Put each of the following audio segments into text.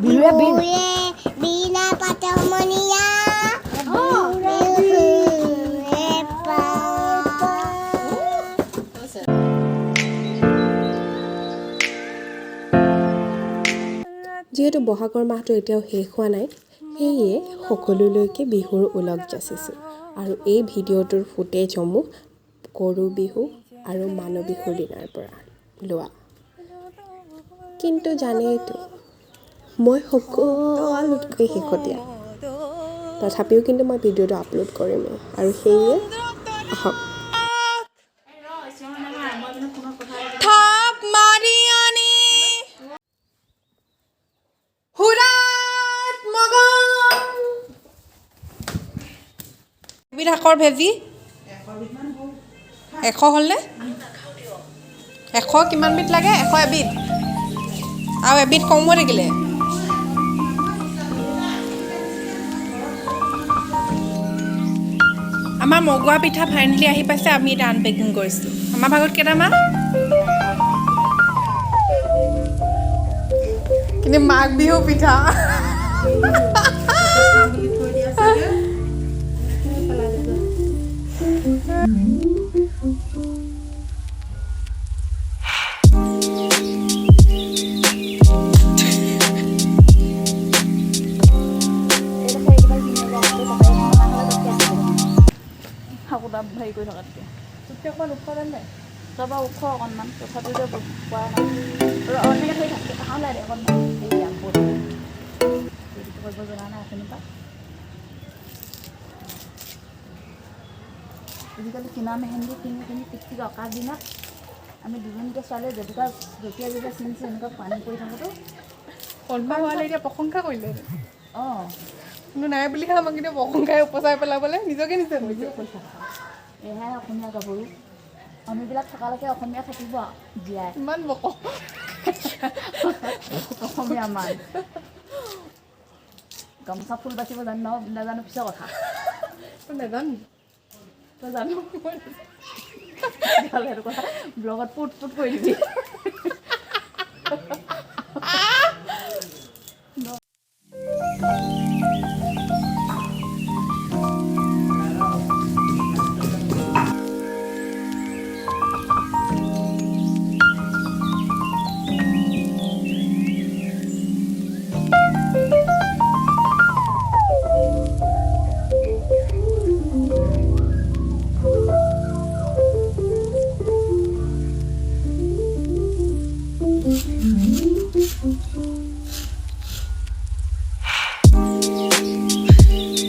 বিহুৱে বিহু। বিহুৱে বীণা পাতমণীয়া বিহুৰে পাত। যিহেতু বহাগৰ মাহটো এতিয়াও শেষ হোৱা নাই, সেয়ে সকলোলৈকে বিহুৰ ওলগ যাচিছোঁ আৰু এই ভিডিঅ'টোৰ ফুটেজসমূহ গৰু বিহু আৰু মানুহ বিহুৰ দিনাৰ পৰা লোৱা। কিন্তু জানেইতো, মই সকলোতকৈ শেহতীয়া। তথাপিও কিন্তু মই ভিডিঅ'টো আপলোড কৰিমেই আৰু সেয়ে আহক। থাপ মাৰি আনি সুৰাত মগন। এবিধ শাকৰ ভেজি। 100 হ'লনে? 100 কিমানবিধ লাগে? 101বিধ আৰু এবিধ কম হৈ থাকিলে। আমাৰ মগুৱা পিঠা ফাইনেলি আহি পাইছে। আমি এতিয়া আনপেকিং কৰিছোঁ। আমাৰ ভাগত কেইটামান, কিন্তু মাঘ বিহু পিঠা। থাকোঁতা হেৰি কৰি থকাতকৈ তোতকৈ অকণমান ওখ জান নাই? তই বাৰু ওখ অকণমান, তথাপিও পৰা নাই। এনেকৈ ধৰি থাক, ওলাই দে অকণমান। এইয়া ব'ল। এইটো কৰিব জনা নাই অথনিৰ পৰা। আজিকালি কিনা মেহেন্দি কিনি কিনি টিক টিক অঁকাৰ দিনত আমি দুজনীকে ছোৱালীয়ে জেতুকা জঁপিয়াই জঁপিয়াই চিঙি এনেকুৱা পানী কৰি থাকোঁতো। কোনোবা হোৱালে এতিয়া প্ৰশংসা কৰিলে। অঁ। কোনো নাই বুলিহে আমাক কিন্তু প্ৰশংসাই উপচাই পেলাবলৈ নিজকে নিজে কৈছোঁ। নিজে কৈ থাকা, এয়াই অসমীয়া গাভৰু। আমিবিলাক থকালৈকে অসমীয়া থাকিব জীয়াই। ইমান বক। অসমীয়া মান গামোচা ফুল বাচিব জানো নাজানো পিছৰ কথা। নাজানো। তই জানো? তেতিয়াহ'লে সেইটো কথা ব্লগত পুট পুট কৰি দিবি।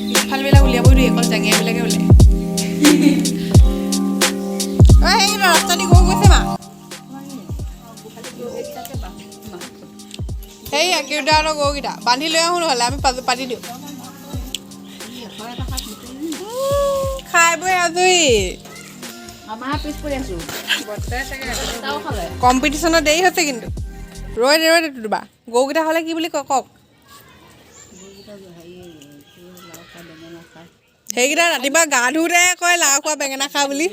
পিছফালবিলাক উলিয়াবই নোৱাৰি, অকল জাঙিয়াবিলাকে ওলায়। ঐ, সেইকেইটা ৰাস্তা দি গৰু গৈছে মা। সেই কেউটাহঁতৰ গৰুকেইটা বান্ধি লৈ আহোঁ, নহ'লে আমি পাতি দিওঁ। খাই বৈ আজৰি। আমাৰ পিছ পৰি আছোঁ। খালে। কম্পিটিশ্যনত দেৰি হৈছে কিন্তু। ৰৈ দে, ৰৈ দে। টুটুবা, গৰুকেইটা হ'লে কি বুলি কয় কওক? সেইকেইটা ৰাতিপুৱা গা ধুওঁতে কয়, লাও খোৱা বেঙেনা খা বুলি।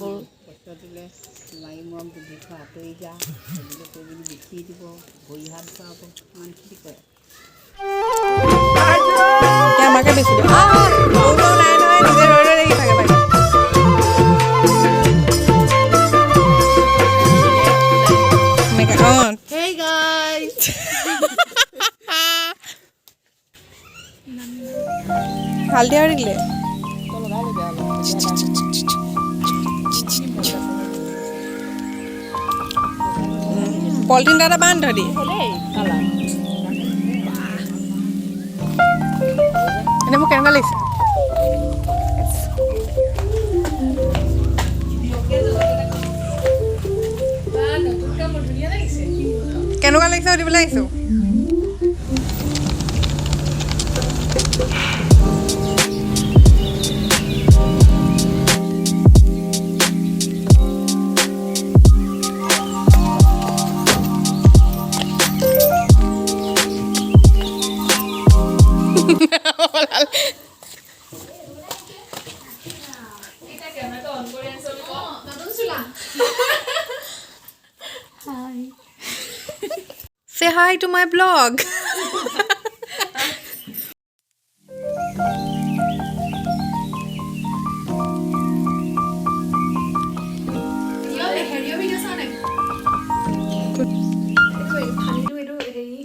গৰু দিলে মাৰি মৰম বুদ্ধি থোৱা, আঁতৰি যা, সেইবুলি কৈ পিনি বিচি দিব, ভৰি হাত ধুৱাব, ইমানখিনি কৰে। এতিয়া আমাকে বেছি দিব। গৰু গৰু নাই নহয়, নিজে ৰৈ ৰৈ লাগি থাকে ভাগে। অঁ। Hey guys! হালধীয়া হৈ থাকিলে। তই লগাই ল'বি অলপ। পলিথিন এটা বান্ধ ধৰি। হ'লেই কালাৰ। এনেই মোক কেনেকুৱা লাগিছে? কেনেকুৱা লাগিছে সুধিবলৈ আহিছোঁ। Say hi. Hi to my blog.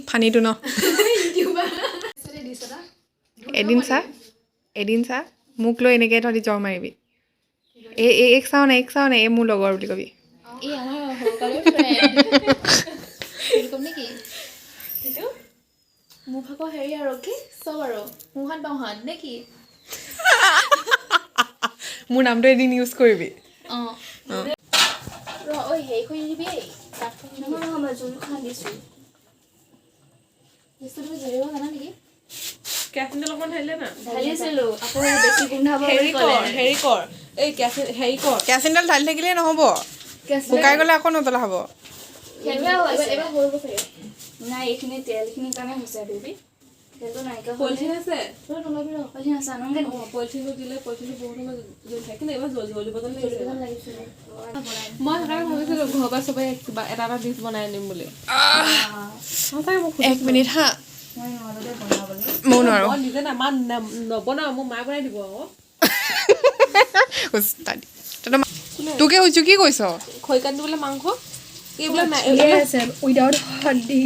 ফানীটো ন। এদিন চা, এদিন চা, মোক লৈ এনেকৈ তহঁতি জ্বৰ মাৰিবি। এই এই এক চাওঁ নাই, এক চাওঁ নাই, এই মোৰ লগৰ বুলি কবি। এই আমাৰ সৰুকালৰ ফ্ৰেণ্ড ক'ম নেকি? সেইটো মোৰ ভাগৰ হেৰি আৰু কি চব আৰু সোঁহাত বাওঁহাত নে কি? মোৰ নামটো এদিন ইউজ কৰিবি। অঁ ৰ, ঐ, হেৰি কৰি দিবি, এই কাঠখন। নহয় নহয়, মই জুইখন দিছোঁ। বস্তুটো তুমি জ্বলিব জানা নেকি? কেৰাচিন তেল অকণমান ঢালিলে না। ঢালিছিলোঁ, আকৌ বেছি গোন্ধাব বুলি হেৰি ক'লে। কৰ, হেৰি কৰ, এই কেৰাচিন হেৰি কৰ। কেৰাচিন তেল ঢালি থাকিলেই নহ'ব, শুকাই গ'লে আকৌ নজ্বলা হ'ব। কেনেকুৱা হৈছে? এবাৰ হৈ গ'ল চাগে। নাই, এইখিনি তেলখিনিৰ কাৰণে হৈছে বেবী। তেলটো নাইকিয়া হ'লে পলিথিন আছে? তই নলবি, ৰ, পলিথিন আছে, আনোগে নেকি? অঁ, পলিথিনটো দিলে পলিথিনটো বহুত সময় জ্বলি থাকে, কিন্তু এইবাৰ জ্বলিব যেন লাগিছে। লাগিছিলে। মই সেইকাৰণে ভাবিছিলোঁ ঘৰৰ পৰা চবেই কিবা এটা এটা ডিছ বনাই আনিম বুলি। সঁচাকৈ মোক এক মিনিট হা। মই নোৱাৰোঁ দেই বনাবলৈ। ময়ো নোৱাৰোঁ। মই নিজে নামা নবনাওঁ, মোৰ মায়ে বনাই দিব আকৌ। উস্তাদি। তহঁতৰ তোকে সুধিছোঁ, কি কৈছ? খৰিকাত দিবলৈ মাংস এইবিলাক নাই। উইদাউট হাড্ডি।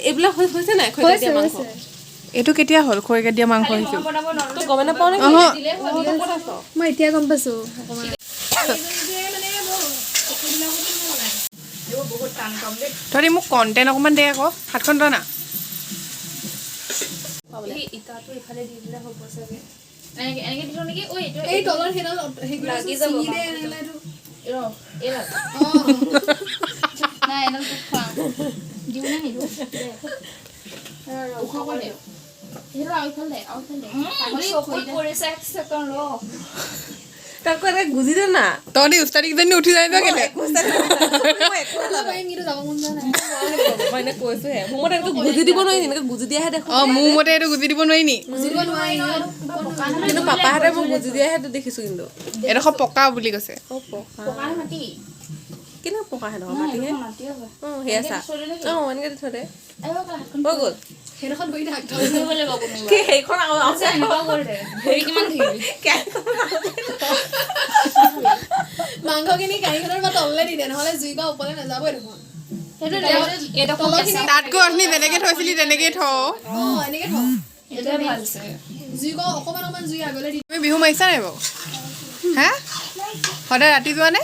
এইবিলাক হৈছে নাই খৰিকাত দিয়া মাংস? এইটো কেতিয়া হ'ল খৰিকাত দিয়া মাংস হৈছিল? বনাব নোৱাৰোঁ। তই গমেই নাপাওঁ নেকি? অহ। তই ক'ত আছ? মই এতিয়া গম পাইছোঁ অকণমান। এইবোৰ বহুত টান পাম দেই। তহঁতি মোক কণ্টেণ্ট অকণমান দে আকৌ। হাতখন তই না। এই ইটাটো ইফালে দি দিলে হ'ব চাগে। এনেকে এনেকে দিলো নেকি? ঐ, এইটো এই তলত সেইডাল লাগি যাব। ছিঙি দে। মাংসটো। নহ'লে এইটো ৰ, এই লাগ নাই, এডাল তোক খুৱাম। দিওঁ নে নিদিওঁ? দে। ৰ, ৰ, ওখ কৰি দে সেইটো। আৰু ইফালে দে, আৰু ইফালে দে। চকুত পৰিছে, এক ছেকেণ্ড ৰ। তাকো এনেকে গুজি দে না। তহঁতি উস্তাদি কেইজনী উঠি যায় কেলে? পাৰিম, কিন্তু যাব মন যোৱা নাই। মই এনে কৈছোহে, মোৰ মতে এনেকে গুজি দিব নোৱাৰি, এনেকে গুজি দিয়াহে দেখো। অঁ, মোৰ মতে এইটো গুজি দিব নোৱাৰি নি? বুজিব নোৱাৰি। কিন্তু পাপাহঁতে মোক গুজি দিয়াহে দেখিছো কিন্তু। এডোখৰ পকা বুলি কৈছে। অঁ, পকা। পকা নে মাটি? কেনেকুৱা পকা? সেইডোখৰ মাটিহে। মাটিয়ে হয়। অঁ, সেয়া চা। অঁ, এনেকে দি থৈ দে। এইবাৰ হাতখন হৈ গ'ল। সেইডোখৰত বহি থাক। ধৰিব লাগিব কোনোবা। কি সেইখন আৰু এনেকুৱা কৰি দে। ভৰি কিমান থাকিবি? মাংসখিনি কাঁহীখনৰ পৰা তললৈ দি দে, নহ'লে জুই পৰা ওপৰলৈ নাযাবই দেখোন। সেইটো এইডোখৰ কেঁচা। তাতকৈ অথনি যেনেকে থৈছিলি তেনেকেই থ। অঁ, এনেকে থ। এইটোৱে ভাল আছে। জুই কওঁ, অকণমান অকণমান জুই আগলৈ দি। তুমি বিহু মাৰিছা নাই বাৰু? হা, সদায় ৰাতি যোৱা নে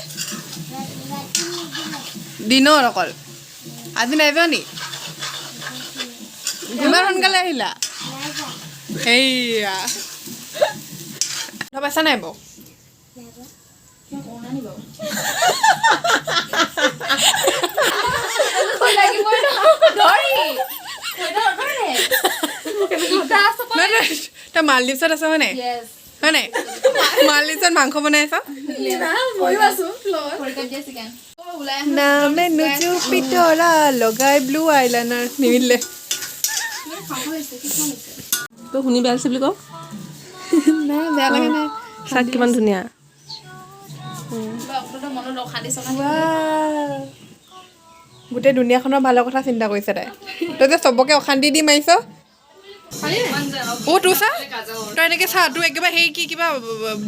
দিনত অকল? আজি নাই যোৱা নি? ইমান সোনকালে আহিলা? এইয়া তই পাইছা নাই বাৰু? কিয় কৰোণা নি বাৰু? লাগিবই ন, ধৰি ধৰে। নহয়, নহয়, তই মালদ্বীপছত আছ হয় নাই? য়েছ। হয় নাই, মালদ্বীপছত মাংস বনাই আছ? ময়ো আছো লগত। খৰিকাত দিয়া চিকেন ওলাই। নামে নুজু পিতৰা লগাই ব্লু আইলাইনাৰ নিমিলে। তই শুনি বেয়া লাগিছে বুলি ক। নাই, বেয়া লগা নাই। চাক, কিমান ধুনীয়া। মনত অশান্তি চকা। গোটেই দুনীয়াখনৰ ভালৰ কথা চিন্তা কৰিছে তাই। তই যে চবকে অশান্তি দি মাৰিছ। অ', তোৰ চা, তই এনেকে চা, তোৰ একেবাৰে সেই কি কিবা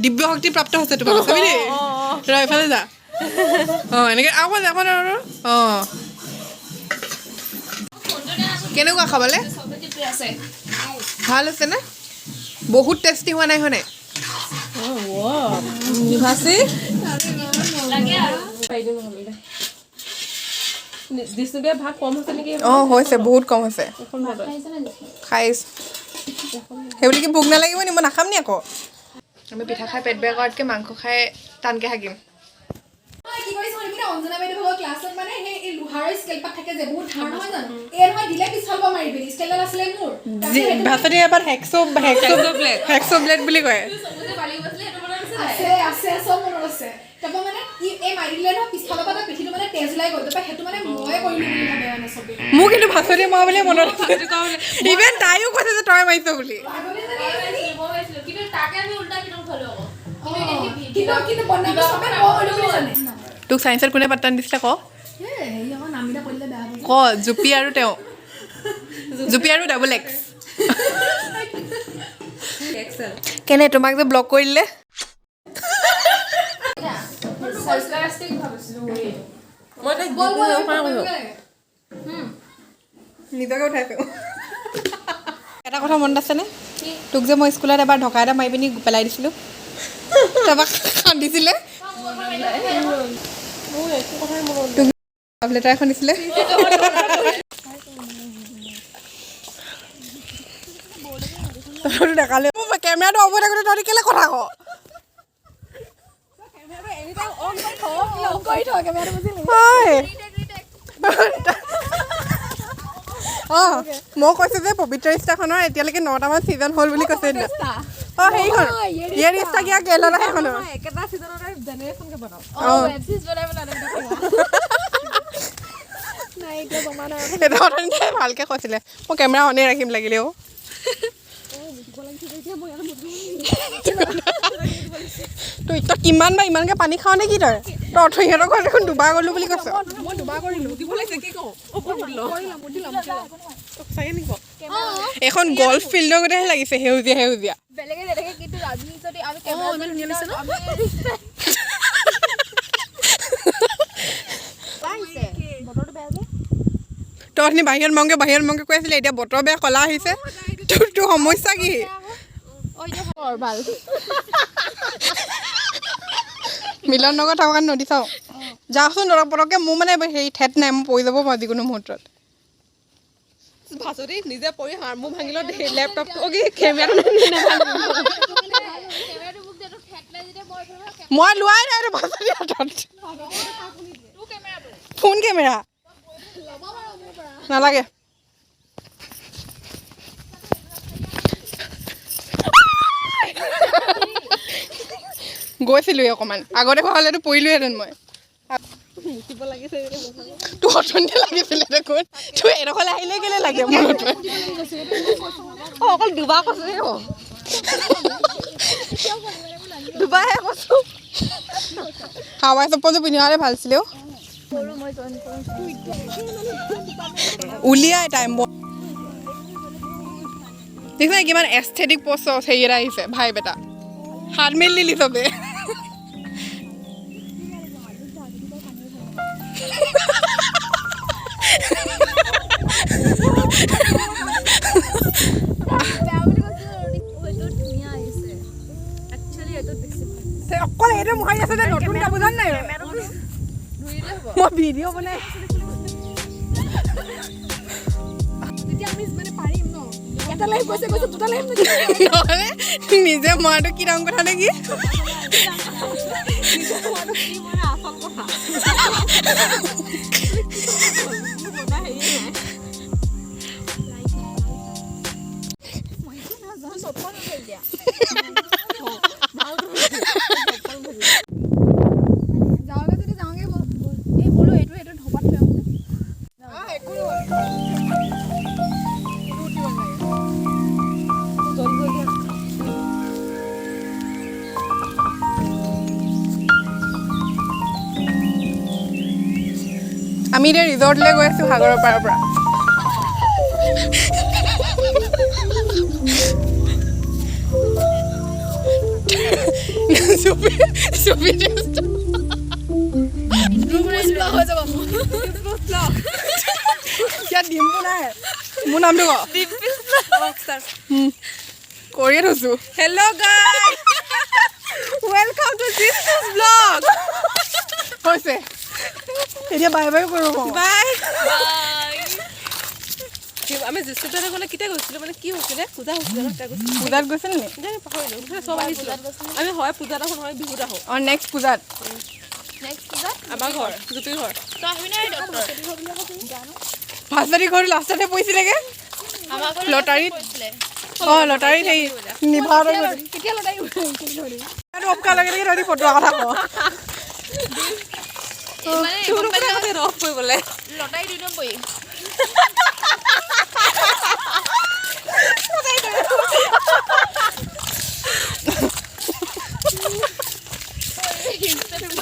দিব্য শক্তি প্ৰাপ্ত হৈছে তোমাৰ, চাবি দেই। ৰ, এইফালে যা। অঁ, এনেকে আকৌ যা, আকৌ যা, অঁ, কেনেকুৱা খাবলে? আছে। ভাল হৈছে নে? বহুত টেষ্টি হোৱা নাই, হয় নাই? নিভাচি লাগে আৰু। পাৰি দিম নহ'লে দে। বিষ্ণুপ্ৰিয়া, ভাত কম হৈছে নেকি? অঁ, হৈছে, বহুত কম হৈছে। এখন ভাতত। খাইছোঁ সেইবুলি কি ভোক নালাগিব নি? মই নাখাম নি আকৌ? আমি পিঠা খাই পেট বেয়া কৰাতকৈ মাংস খাই টানকৈ হাগিম। কি কৰিছে শুনিবি নে? অঞ্জনা বাইদেউ ভাগৰ ক্লাছত মানে সেই এই লোহাৰৰ স্কেল পাত থাকে যে, বহুত ধাৰ নহয় জানো? এই নহয়, দিলে পিছফালৰ পৰা মাৰিবি। স্কেলডাল আছিলে মোৰ। ভাষাতে এবাৰ হেক্সো হেক্সো হেক্সো ব্লেড বুলি কয়। আছে আছে, চব মনত আছে। তাৰপৰা মানে ই এই মাৰি দিলে নহয় পিছফালৰ পৰা, তাৰ পিঠিটো মানে তেজ ওলাই গ'ল। তাৰপৰা সেইটো মানে ময়ে কৰিলো বুলি ভাবে মানে চবেই। মোৰ কিন্তু ভাচনি মৰা বুলি মনত আছে। ইভেন তাইও কৈছে যে তই মাৰিছ বুলি। কিন্তু তাকে আমি উল্টা পিটন খোৱালো আকৌ। কিন্তু কিন্তু বদনামটো চবে মই কৰিলো বুলি জানে। তোক চায়েন্সত কোনে পাত্তা দিছিলে ক। হেৰি আকৌ, নামকেইটা কৈ দিলে বেয়া হ'ব। ক, জুপি আৰু তেওঁ। জুপি আৰু ডাবল এক্স। কেনে তোমাক যে ব্লক কৰি দিলে? মই তাইক নিজকে উঠাইছোঁ। এটা কথা মনত আছেনে তোক যে মই স্কুলত এবাৰ ঢকা এটা মাৰি পিনি পেলাই দিছিলোঁ, তাৰপৰা কান্দিছিলে, তোক লাভ লেটাৰ এখন দিছিলে? তহঁতো দেখালে মোৰ কেমেৰাটো অফ হৈ থাকোঁতে তহঁতি কেলে কথা ক? হয়। অঁ, মই কৈছোঁ যে পবিত্ৰ ৰিষ্টাখনৰ এতিয়ালৈকে 9টামান ছিজন হ'ল বুলি কৈছে সেইদিনা। অঁ, সেইখন ইয়ে ৰিষ্টা কিয়া কেহলাতা, সেইখনৰ। একেটা ছিজনতে জেনেৰেশ্যনকে বনাওঁ। অঁ, সেইটো অথনি তাই ভালকে কৈছিলে, মই কেমেৰা অনেই ৰাখিম লাগিলেও। তই তই কিমান বা ইমানকে পানী খাৱ নে কি? তই তই অথনি সিহঁতৰ ঘৰত দেখোন দুবাৰ গ'লো বুলি কৈছ। মই দুবাৰ কৰিলোঁ, দিব লাগিছে কি কওঁ? চাগে নেকি? এইখন গল্ফ ফিল্ডৰ গতেহে লাগিছে, সেউজীয়া সেউজীয়া। বেলেগে নেদেখে, কিন্তু আমি যদি আমি কেমেৰা ইমান ধুনীয়া লাগিছে ন? তই অথনি বাহিৰত মংগে বাহিৰত মংগে কৈ আছিলে, এতিয়া বতৰ বেয়া, ক'লা আহিছে। তোৰ সমস্যা কি? ভাল। মিলন নগৰ থকা কাৰণে নদী চাওঁ যাওঁচোন অলপ পটককৈ। মোৰ মানে হেৰি ঠেট নাই, মই পৰি যাব পাৰোঁ যিকোনো মুহূৰ্তত। ভাজতি নিজে পৰি হাৰ মোৰ ভাঙিল লেপটপটো, অ' কি কেমেৰাটো। মই লোৱাই নাই এইটো ভাজতি হাতত ফোন কেমেৰা নালাগে। গৈছিলোঁৱে অকণমান আগতে হোৱা হ'লেতো পৰিলোহেঁতেন মই। তোৰ অথনিতে লাগিছিলে দেখোন, তোৰ এডোখৰলৈ আহিলে কেলে লাগে মনত? অ, অকল দুবাৰ কৈছো, দুবাৰহে কৈছো। হাৱাই চপ্পলযোৰ পিন্ধি হ'লে ভাল আছিলে। উলিয়াই টাইম দেখিছা, কিমান এস্থেটিক পষ্ট হেৰি এটা আহিছে, ভাই বেটা হাত মেলি দিলি চবে। অকল এইটো মোহাৰি আছে যে নতুন কাপোৰ জান নাই, মই ভিডিঅ' বনাই নহ'লে নিজে মৰাটো কি ডাঙৰ কথা নেকি? আমি এতিয়া ৰিজৰ্টলৈ গৈ আছোঁ সাগৰৰ পাৰৰ পৰা। চুপি চুপি ইয়াত ডিম্পু নাই, মোৰ নামটো ক। কৰিয়ে থৈছোঁ। Hello guys, welcome to Jishu's vlog. হৈছে, এতিয়া বাই বাই কৰিব। বাই। আমি যিচুতে গ'লে কেতিয়া গৈছিলোঁ, মানে কি হৈছিলে, পূজা হৈছিলে ন, তেতিয়া গৈছিলোঁ। পূজাত গৈছিল নি? জানো, পাহৰিলোঁ। মুঠতে চব আহিছিলোঁ আমি, হয় পূজাত আহোঁ নহয় বিহুত আহোঁ। অঁ, নেক্সট পূজাত। আমাৰ ঘৰ জুপিৰ ঘৰ। ভাস্বতী ঘৰ লাষ্টতহে পৰিছিলেগে লটাৰীত। অঁ, লটাৰীত হেৰি নিভাহঁতৰ অফ কৰাৰ লগে লগে তহঁতি ফটোৱা কথা ক। অফ কৰিবলৈ লটাৰী 2 নম্বৰী।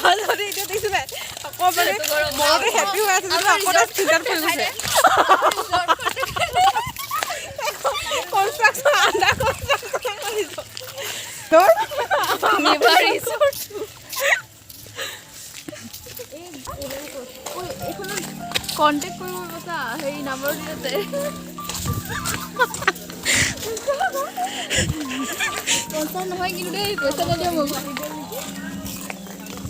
ভাল হ'লে এতিয়া দেখিছে নাই, আকৌ মানে মনতে হেপী হৈ আছে, কিন্তু আকৌ তাই চিন্তাত পৰি গৈছে। কণ্টেক্ট কৰিব কৈছা, হেৰি নাম্বাৰ দিলে। পইচা নহয় কিন্তু দেই, পইচা নিদিয়ে মোক।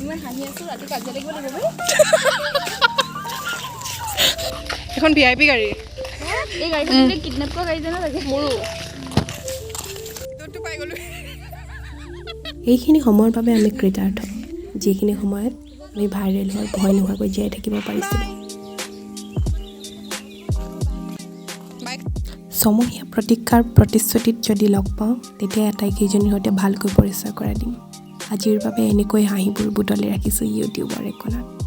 ইমান হাঁহি আছোঁ, ৰাতি কাজিয়া লাগিব লাগিব। এখন ভিআইপি গাড়ী। এই গাড়ীখন কিডনেপ কৰা গাড়ী যেনে লাগে মোৰো। তোৰটো পাই গ'লো। এইখিনি সময়ৰ বাবে আমি কৃতাৰ্থ, যিখিনি সময়ত আমি ভাইৰেল হোৱাৰ ভয় নোহোৱাকৈ জীয়াই থাকিব পাৰিছিলোঁ। বাইক। ছমহীয়া প্ৰতীক্ষাৰ প্ৰতিশ্ৰুতিত যদি লগ পাওঁ, তেতিয়া আটাইকেইজনীৰ সৈতে ভালকৈ পৰিচয় কৰাই দিম। আজিৰ বাবে এনেকৈ হাঁহিবোৰ বুটলি ৰাখিছোঁ ইউটিউবৰ একোণত।